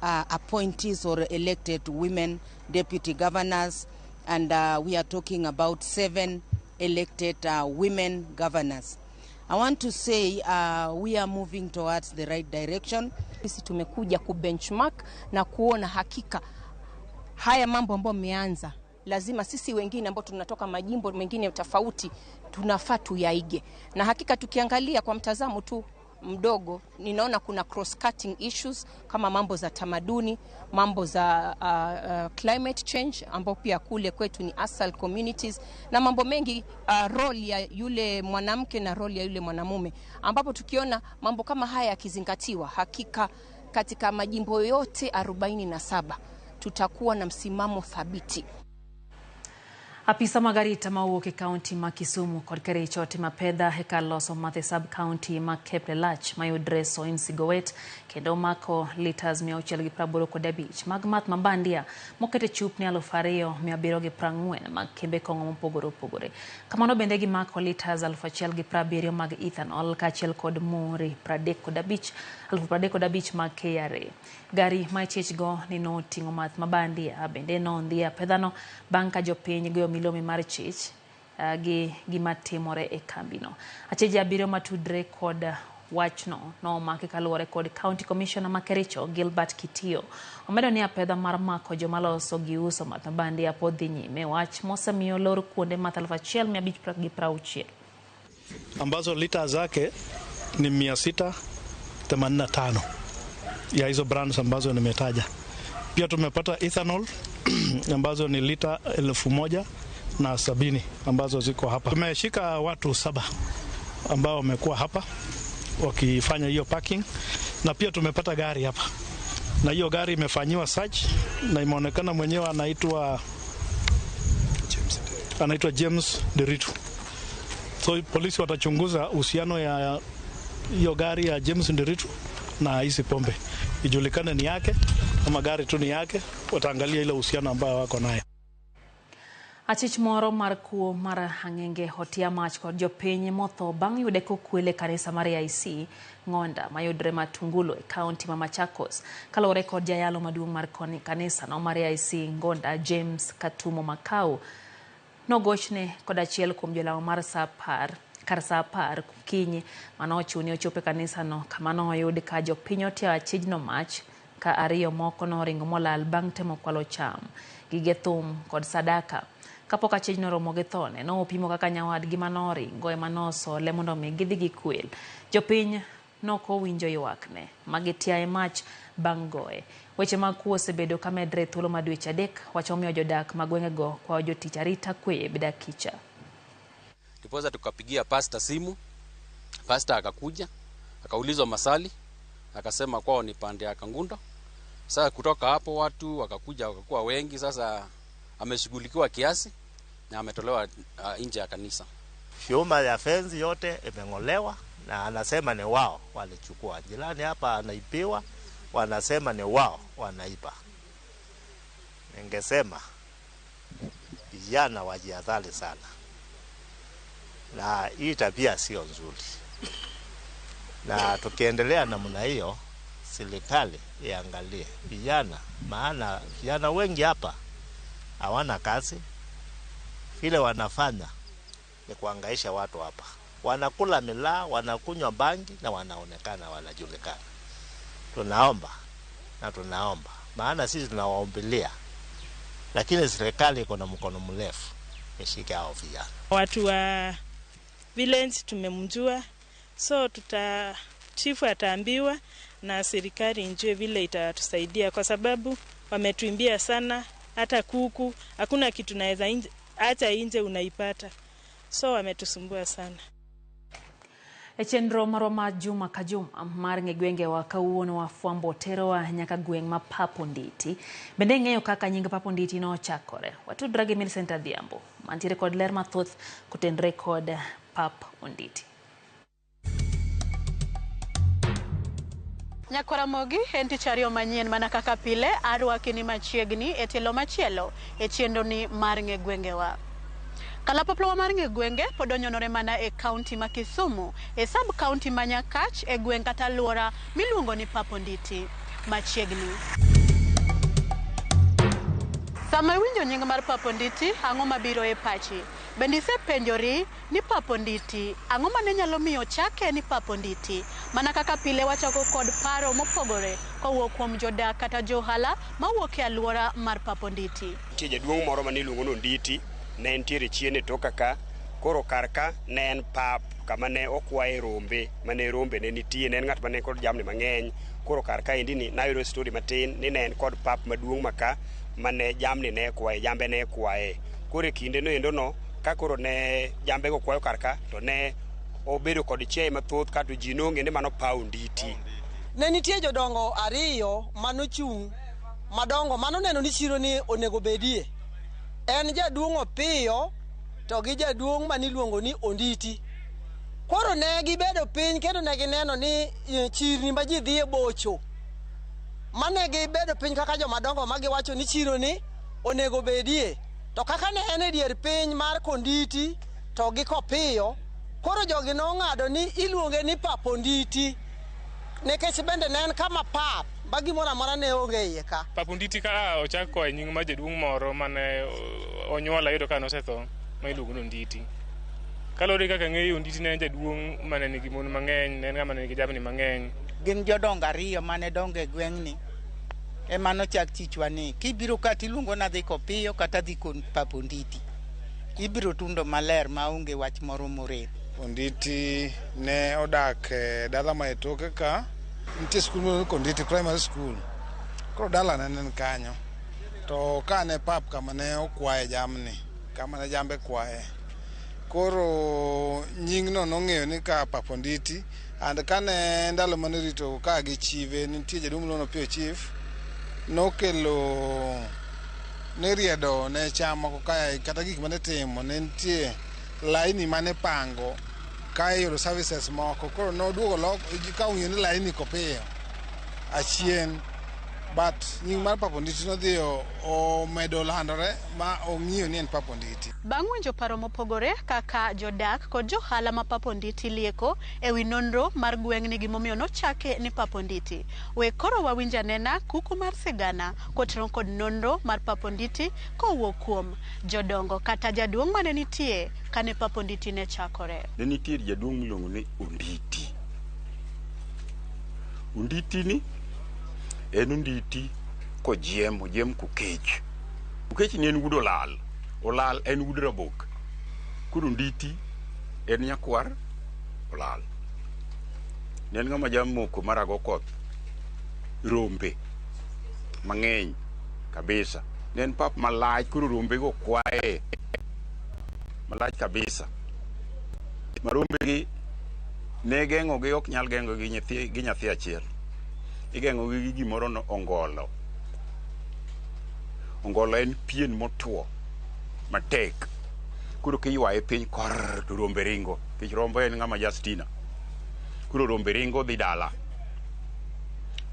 [SPEAKER 11] appointees or elected women deputy governors, and we are talking about 7 elected women governors. I want to say we are moving towards the right direction.
[SPEAKER 12] Sisi tumekuja kubenchmark na kuona hakika haya mambo ambayo mmeanza, lazima sisi wengine ambao tunatoka majimbo mengine tofauti tunafaa tuyaige. Na hakika tukiangalia kwa mtazamo tu mdogo, ninaona kuna cross-cutting issues kama mambo za tamaduni, mambo za climate change ambao pia kule kwetu ni asal communities, na mambo mengi, role ya yule mwanamke na role ya yule mwanamume, ambapo tukiona mambo kama haya yakizingatiwa, hakika katika majimbo yote 47 tutakuwa na msimamo thabiti.
[SPEAKER 1] Apisa mag arita mawuok e kaunti ma Kisumu kod Kericho otimo apedha e kar loso math e sub county ma Kaplelach mayudre Soin Sigowet kendo mako litas 685 mag math mabandia moket e chupni 2740 mag kembe kong'o mopogore opogore. Kamano bende gimako litas 1070 mag ethanol kaachiel kod mori 35,000 mag KRA. Gari ma ichich go ni noting'o math mabandia bende nondhi e apedhano bang' ka jopiny goyo milome mar chich gi gima timore e kambino. Acheje 7 matudre kod Wachno nomaki kaluwore kod County Commissioner ma Kericho Gilbert Kitio. Omedo ni apedha mar mako joma loso gi uso math mabandia pod dhi nyime, wach mosemiyo lor kuonde math 1560
[SPEAKER 13] ambazo lita zake ni 685 ya hizo brands ambazo nimetaja. Pia tumepata ethanol ambazo ni lita 1070 ambazo ziko hapa. Tumeshika watu 7 ambao wamekuwa hapa wakifanya hiyo parking, na pia tumepata gari hapa, na hiyo gari imefanyiwa search na imeonekana mwenyewe anaitwa James Nderitu. So polisi watachunguza uhusiano ya hiyo gari ya James Nderitu na hizi pombe, ijulikane ni yake ama gari tu ni yake. Wataangalia ile uhusiano ambayo wako naye.
[SPEAKER 1] Achich moro mar kuo mar ang'enge otia mach kod jopiny motho bang' yude kokwele kanisa mar AIC Ng'onda mayudre Matungulo e kaunti ma Machakos. Kaluwore kod jayalo maduong' mar kanisa no mar AIC Ng'onda James Katumo Makau, nogochne kod achiel kuom jolamo mar kar saa 10 okinyi manochune ochopo e kanisano kama noyud ka jopiny otiayo achijno mach ka ariyo moko noringo molal bang' temo kwalo cham, gige thum kod sadaka. Kapok achijno oromo gi thone, nopimo kaka nyawadgi manoringo ema nosole mondo mi gidhi gikwel. Jopiny nokowinjo ywakne magitiaye mach bang' goye. Weche mag kuo osebedo kamedre thuolo ma dweche 3, wach omiyo jodak ma gwengego kwayo jotich arita kwe bedo akicha.
[SPEAKER 14] Ndiposa tukapigia pasta simu, pasta akakuja, akaulizwa masali, akasema kwao ni pande ya Kangundo. Sasa kutoka hapo watu wakakuja wakakuwa wengi, sasa ameshughulikiwa kiasi na ametolewa nje ya kanisa.
[SPEAKER 15] Vyuma ya fenzi yote imeng'olewa na anasema ni wao walichukua. Jirani hapa anaibiwa, wanasema ni wao wanaiba. Ningesema vijana wajihadhari sana, na hii tabia sio nzuri, na tukiendelea namna hiyo, serikali iangalie vijana, maana vijana wengi hapa hawana kazi. Vile wanafanya ni kuangaisha watu hapa, wanakula milaa, wanakunywa bangi na wanaonekana wanajulikana. Tunaomba na tunaomba, maana sisi tunawaombelia, lakini serikali iko na mkono mrefu ishike hao vijana.
[SPEAKER 16] Watu wa village tumemjua, so chifu ataambiwa na serikali njue vile itatusaidia, kwa sababu wametuimbia sana. Hata kuku hakuna kitu naweza hata nje unaipata, so wametusumbua sana.
[SPEAKER 1] E chenro marwa ma juma ka juma mar ng'e gwengewa kawuono wafwambo terowa nyaka gweng' ma Pap Onditi. Bende ing'eyo kaka nying Pap Onditi nochakore? Watudre gi Millicent Adhiambo mantiere kod ler mathoth kotenre kod Pap Onditi.
[SPEAKER 17] Nyakwaramogi en tich ariyo manyien mana kaka pile arwaki ni machiegni e tielo machielo e chenro ni mar ng'e gwengewa. Kalapaplo mar ng'e gwenge pod onyonore mana e kaunti ma Kisumu, e sub kaunti ma Nyakach, e gweng' kata alwora miluongo ni Pap Onditi machiegni. Sama iwinjo nying mar Pap Onditi, ang'o mabiro e pachi? Bende isepenjori ni Pap Onditi, ang'o mane nyalo miyo chake ni Pap Onditi? Mana kaka pile wachako kod paro mopogore kowuok kuom jodak kata johala mawuok e alwora mar Pap Onditi.
[SPEAKER 18] Nitie jaduong' moro mane iluongo ni Onditi, ne entiere chien e toka ka, koro kar ka ne en pap kama ne okwaye rombe, mane rombe ne nitie, ne en ng'at mane kod jamni mang'eny. Koro kar ka endi ni nayudo story matin ni ne en kod pap maduong' maka mane jamni ne kwaye, jambe ne kwaye. Koro e kinde no endo no, ka koro ne jambe go kwayo kar ka, to ne obedo kod chiaye mathoth kato ji nong'e ni mano Pap Onditi.
[SPEAKER 19] Ne nitie jodongo ariyo manochung' madongo manoneno ni chiro ni onego bedie. En jaduong' Opiyo to gi jaduong' maniluongo ni Onditi. Koro ne gibedo piny kendo ne gineno ni chirni ma ji dhiye bocho. Mane gibedo piny kaka jomadongo ma giwacho ni chiro ni onego bedie. To kaka ne en e dier piny mar Konditi to gi Kopiyo, koro jogi nong'ado ni iluonge ni Pap Onditi nikech bende ne en kama pap ma gimoro amora ne onge iye ka.
[SPEAKER 23] Pap Onditi ka ochak koa e nying mar jaduong' moro mane onyuola yudo ka nosetho ma iluongo ni Onditi. Kaluwore gi kaka ang'eyo, Onditi ne en jaduong' mane nigi mon mang'eny, ne en ng'ama ne nigi jamni mang'eny.
[SPEAKER 2] Gin jodongo ariyo mane dongo e gweng'ni ema nochak chichwa ni kibiro ka tiluongo ni adhi kopiyo kata adhi pap Onditi. Ibiro tundo maler maonge wach moro morem.
[SPEAKER 3] Onditi ne odak e dala ma e toke ka. Nitie skul miluongo ni Konditi Primary School. Koro dalane ne en kanyo. To ka ne pap kama ne okwaye jamni, kama ne jambe kwaye. Koro nyingno nong'eyo ni ka pap Onditi, and kane ndalo mane rito ka gi chive, nitie jaduong' miluongo ni Opiyo Chief, nokelo niriedo ne cham moko kae kata gik mane timo ne nitie laini mane pango ka iyudo services moko. Koro noduogo lok ka ong'eyo ni laini kopiyo achien, but nying mar pap Onditi nodhi omedo landore ma ong'iyo ni en pap Onditi.
[SPEAKER 17] Bang' winjo paro mopogore kaka jodak kod johala ma Pap Onditi lieko e wi nonro mar gweng'ni gimomiyo nochake ni Pap Onditi. We koro wawinj anena kuku mar sigana kotenore kod nonro mar Pap Onditi kowuok kuom jodongo kata jaduong' mane nitie kane Pap Onditi ne chakore.
[SPEAKER 9] Ne nitie jaduong' miluongo ni Onditi. Onditi ni en Onditi kojiem, ojem kokech. Okech ni en wuod Olal. Olal en wuod Rabok. Koro Onditi en nyakwar Olal. Ne en ng'ama jamoko marago koth rombe mang'eny kabisa. Ne en pap malach, koro rombe go kwaye malach kabisa. Ma rombe gi ne geng'o gi ok nyal geng'o gi nyathi gi nyathi achiel. Igeng'o gi gi gimoro no ongolo. Ongolo en pien motwo matek. Koro kiywaye piny kor to rombe ringo. Nikech rombo en ng'ama Justina. Koro rombe ringo dhi dala.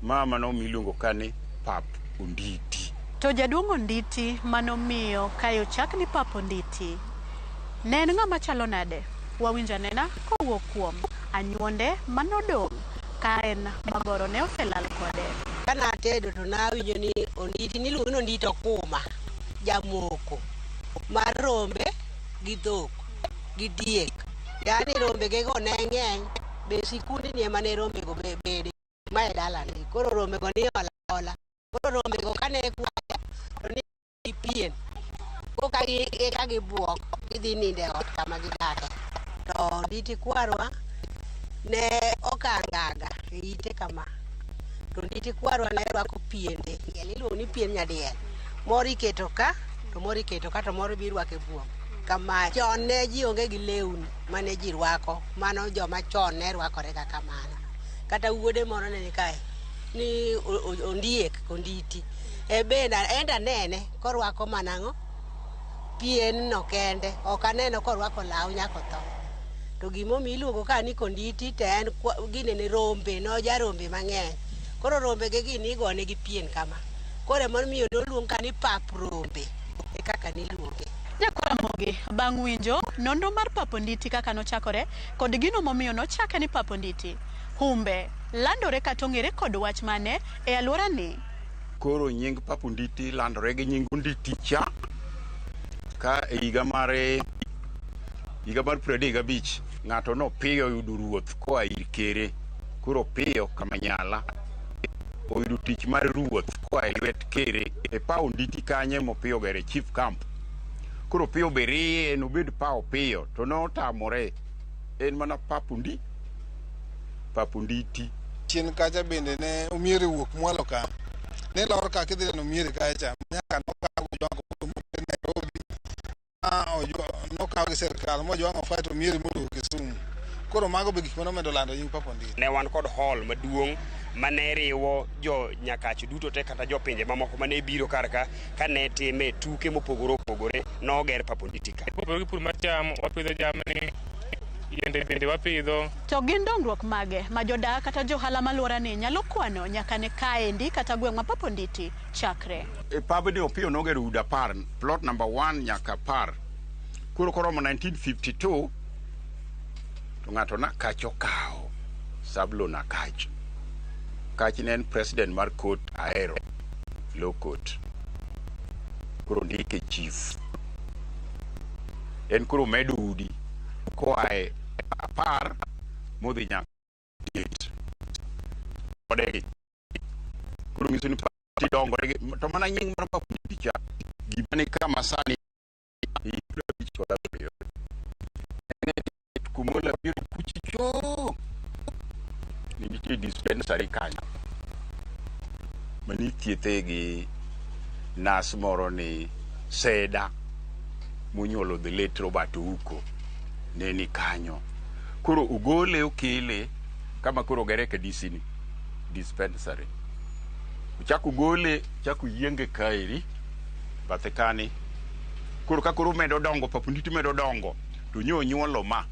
[SPEAKER 9] Ma mano miluongo ka ni pap Onditi.
[SPEAKER 17] To jaduong' Onditi manomiyo kae ochak ni Pap Onditi ne en ng'ama chalo nade? Wawinj anena kowuok kuom anyuonde manodong' ka en magoro ne oselal kode.
[SPEAKER 20] Kane atedo to nawinjo ni Onditi niluongo ni Onditi Okuma, jamoko mar rombe gi dhok gi diek. Yaani rombe ge go ne ng'eny, be sikundni ema ne rombe go bede ma e dalane. Koro rombe go ni ola ola. Koro rombe go kane kwayo to ni pien. Koka eka gibuok gidhi nindo e ot kama gidake. To Onditi kwarwa ne okangaga e ite kama. To Onditi kwarwa ne rwako piende. Iluongo ni pien nyadiel. Moro iketo ka, to moro iketo ka, to moro be irwako e buomb. Kama chon ne ji onge gi lewni mane ji rwako. Mano joma chon ne rwakore ga kamano. Kata wuode moro ne ni kae ni Ondiek Onditi. E bende enda anene korwako mana ang'o? Pien no kende. Ok aneno korwako law nyaka otho. To gimomiyo iluongo ka ni Konditi to en ginene rombe, noja rombe mang'eny. Koro rombe ge gi nigone gi pien kama. Koro emomiyo noluong ka ni pap rombe. E kaka niluonge.
[SPEAKER 17] Nyakwar bang' winjo nonro mar Pap Onditi kaka nochakore kod gino momiyo nochake ni Pap Onditi, humbe landore kata ong'ere kod wach mane e alwora ni.
[SPEAKER 9] Koro nying Pap Onditi landore gi nying Onditi cha ka e higa mar 35 ng'ato nopiyo oyudo ruoth koa ir kere. Koro piyo Kamanyala oyudo tich mar ruoth koa e lwet kere e paw Onditi kanye mopiyo gere chief camp. Koro piyo be riye nobed paw piyo to notamore en mana Pap Onditi.
[SPEAKER 3] Chien kacha bende ne omiere wuok mwalo ka. Ne lor ka kidhi neno omiere kacha nyaka nokaw ojwang' Nairobi. Nokaw gi sirkal mojwang'o fight omiere moduogo Kisumu. Koro mago be gik manomedo lando nying Pap Onditi.
[SPEAKER 18] Ne wan kod hall maduong' mane riwo jo Nyakach duto te kata jopinje mamoko mane biro kar ka kane time tuke mopogore opogore noger Pap Onditi ka.
[SPEAKER 23] Kopogore gi pur mar cham, wapidho jamni, yiende bende wapidho.
[SPEAKER 17] To gin dongruok mage ma jodak kata johala maluora ni nyalo kwano nyaka ne kaendi kata gweng' ma Pap Onditi chakre?
[SPEAKER 9] E pabni Opiyo nogero udi 10, plot number 1 nyaka 10. Koro koromo 1952 to ng'ato Nakach okawo Sablo Nakach. Kach ne en president mar court Ahero, Law Court. Koro ndike chief. En koro medo udi. Koa e 10 modhi nyaka 8. Odegi. Koro nyiso ni party dongore to mana nying mar Pap Onditi cha gima ni kama sani 57. Kumola biro kuchicho. Nitie dispensary kanyo. Manithiethe gi nas moro ni Seda monyuolo the late Robert Ouko ne ni kanyo. Koro ogole okele kama koro ogere KDC ni dispensary. Ochako ogole, ochako yienge kaeri bathe kani. Koro ka koro medo dongo, Pap Onditi medo dongo, to nyo onyuolo ma.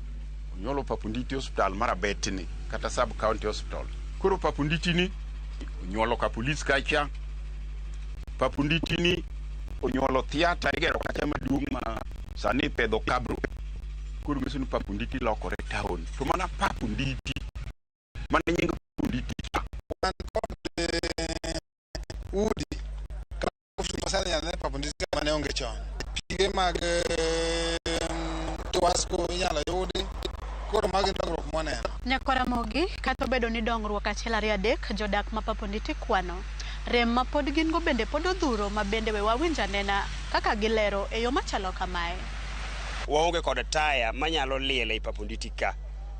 [SPEAKER 9] Onyuolo Pap Onditi Hospital mar Abetni kata Sub County Hospital. Koro Pap Onditi ni onyuolo ka police kacha. Pap Onditi ni onyuolo theatre igero kacha maduong' ma sani ipedho kabro. Koro nyiso ni Pap Onditi lokore town. To mana Pap Onditi, mana nying Pap Onditi cha.
[SPEAKER 3] Wan kod udi masani nyalo ne Pap Onditi mane onge chon. Pige mag Tuasco inyalo yudi. Koro magi dongruok mwaneno.
[SPEAKER 17] Nyakwaramogi, kata obedo ni dongruok 1 2 3 jodak ma Pap Onditi kwano. Rem ma pod gin go bende pod odhuro ma bende we wawinj anena kaka gilero e yo machalo kamae.
[SPEAKER 18] Waonge kod taya manyalo liel ei Pap Onditi ka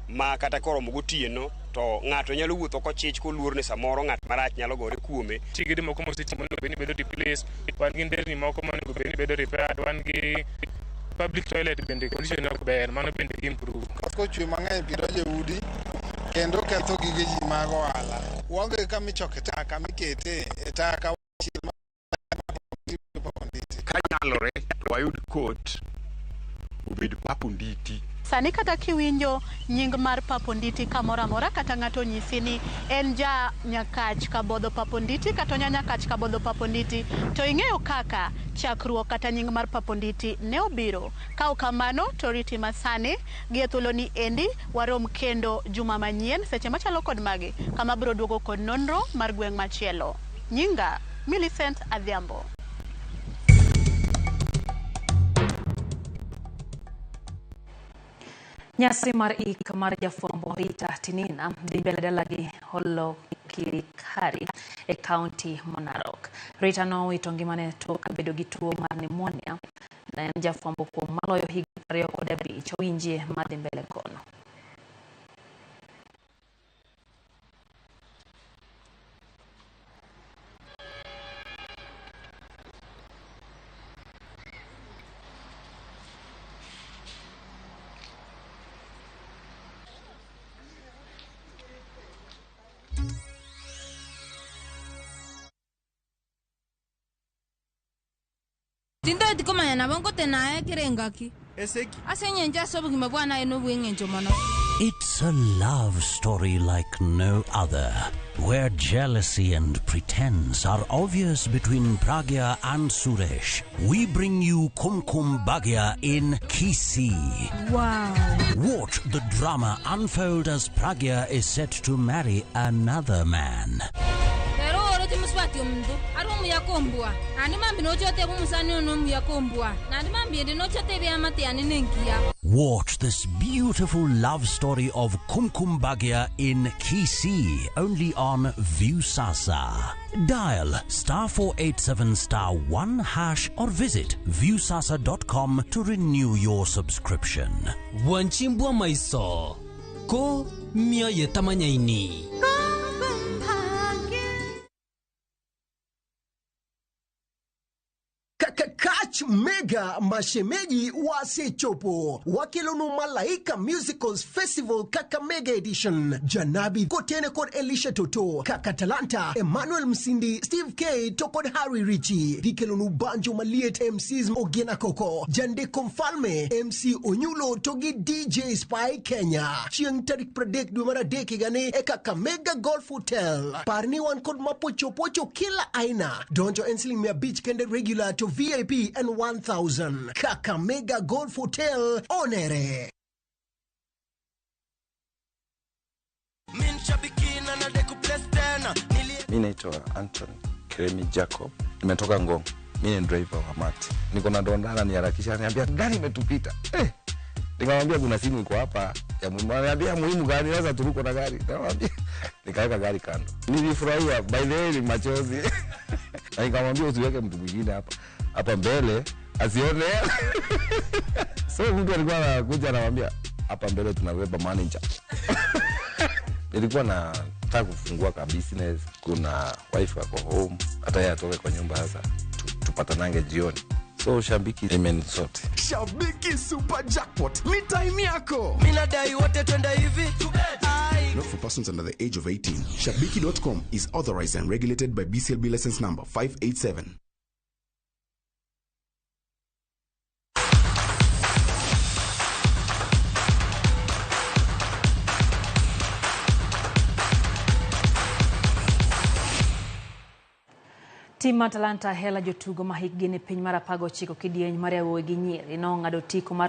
[SPEAKER 18] ma kata koromo gotieno to ng'ato nyalo wuotho kochich koluor ni samoro ng'at marach nyalo gore kuome.
[SPEAKER 23] Tigede moko mosetimo onego bed ni bedo replaced, wan gi nderni moko monego bed ni bedo repaired, wan gi public toilet bende condition ok ber, mano bende gi improve.
[SPEAKER 3] Koth kochwe mang'eny pi donjo e udi kendo ketho gige ji mag ohala. Waonge kama ichoke taka mikete e taka
[SPEAKER 9] Kanyalore to wayud court obed Pap Onditi.
[SPEAKER 17] Sani kata kiwinjo nying mar Pap Onditi kamoro amora kata ng'ato nyisi ni en ja Nyakach Kabodho Pap Onditi kata onya Nyakach Kabodho Pap Onditi to ing'eyo kaka chakruok kata nying mar Pap Onditi ne obiro. Ka ok kamano to riti masani gi e thuolo ni endi warom kendo juma manyien seche machalo kod magi kama biro duogo kod nonro mar gweng' machielo. Nyinga Millicent Adhiambo.
[SPEAKER 1] Nyasi mar ik mar jafwambo Rita Tinina dhi mbele dalagi Olokirikari e kaunti ma Narok. Rita nowito ngimane tok bedo gi tuo mar pneumonia. Ne en jafwambo kuom maloyo higni 25. Owinjie madhi mbele kono.
[SPEAKER 4] Tindoti komanya nabo nkotenaye kirengaki.
[SPEAKER 5] Eseki.
[SPEAKER 4] Ase nyenje ase obogima bwanaye nobweng'encho mono.
[SPEAKER 5] It's a love story like no other, where jealousy and pretense are obvious between Pragya and Suresh. We bring you Kumkum Bhagya in Kisii.
[SPEAKER 4] Wow.
[SPEAKER 5] Watch the drama unfold as Pragya is set to marry another man. Watch this beautiful love story of Kumkum Bhagya in Kisii, only on Viusasa. Dial *487*1# or visit viusasa.com to renew your subscription.
[SPEAKER 21] Wanchimbwa maiso ko mioyo tamanyaini.
[SPEAKER 22] Catch Mega mashemeji wasechopo wakelonu Malaika Musicals Festival Kakamega Edition. Janabi Kotene kod Elisha Toto, Kaka Talanta, Emmanuel Msindi, Steve K to kod Harry Richie. Gikelonu Banjo Maliet, MCs Ogena Koko, Jandeko Mfalme, MC Onyulo to gi DJ Spy Kenya. Chieng' tarik 30 dwe mar 3 higani e Kakamega Golf Hotel. Parni wan kod mapochopocho kila aina. Donjo en siling 500 kende regular to VIP and 1,000. Kakamega Golf Hotel, onere.
[SPEAKER 24] Mi naitwa Anton Kremi Jacob, nimetoka Ngong. Mi ni driver wa mati. Niko na donda ananiharakisha, ananiambia gari imetupita.
[SPEAKER 6] Nikamwambia kuna simu iko hapa ya muhimu. Ananiambia muhimu gani? Sasa turuko na gari. Nikamwambia nikaweka gari kando. Nilifurahia, by the way ni machozi. Na nikamwambia usiweke mtu mwingine hapa. Hapa mbele asione. So mtu alikuwa anakuja anamwambia hapa mbele tunabeba manager. Nilikuwa nataka kufungua ka business, kuna wife ako home, hata yeye atoke kwa nyumba sasa tupatanange jioni. So Shabiki imenisort.
[SPEAKER 7] Shabiki Super Jackpot ni time yako.
[SPEAKER 19] Mimi nadai wote twende hivi.
[SPEAKER 7] Not for persons under the age of 18. Shabiki.com is authorized and regulated by BCLB license number 587.
[SPEAKER 1] Tim mar Talanta Hela jotugo ma hikgi ni piny mar 19 kidieny mar yawuowi gi nyiri nong'ado otiko mar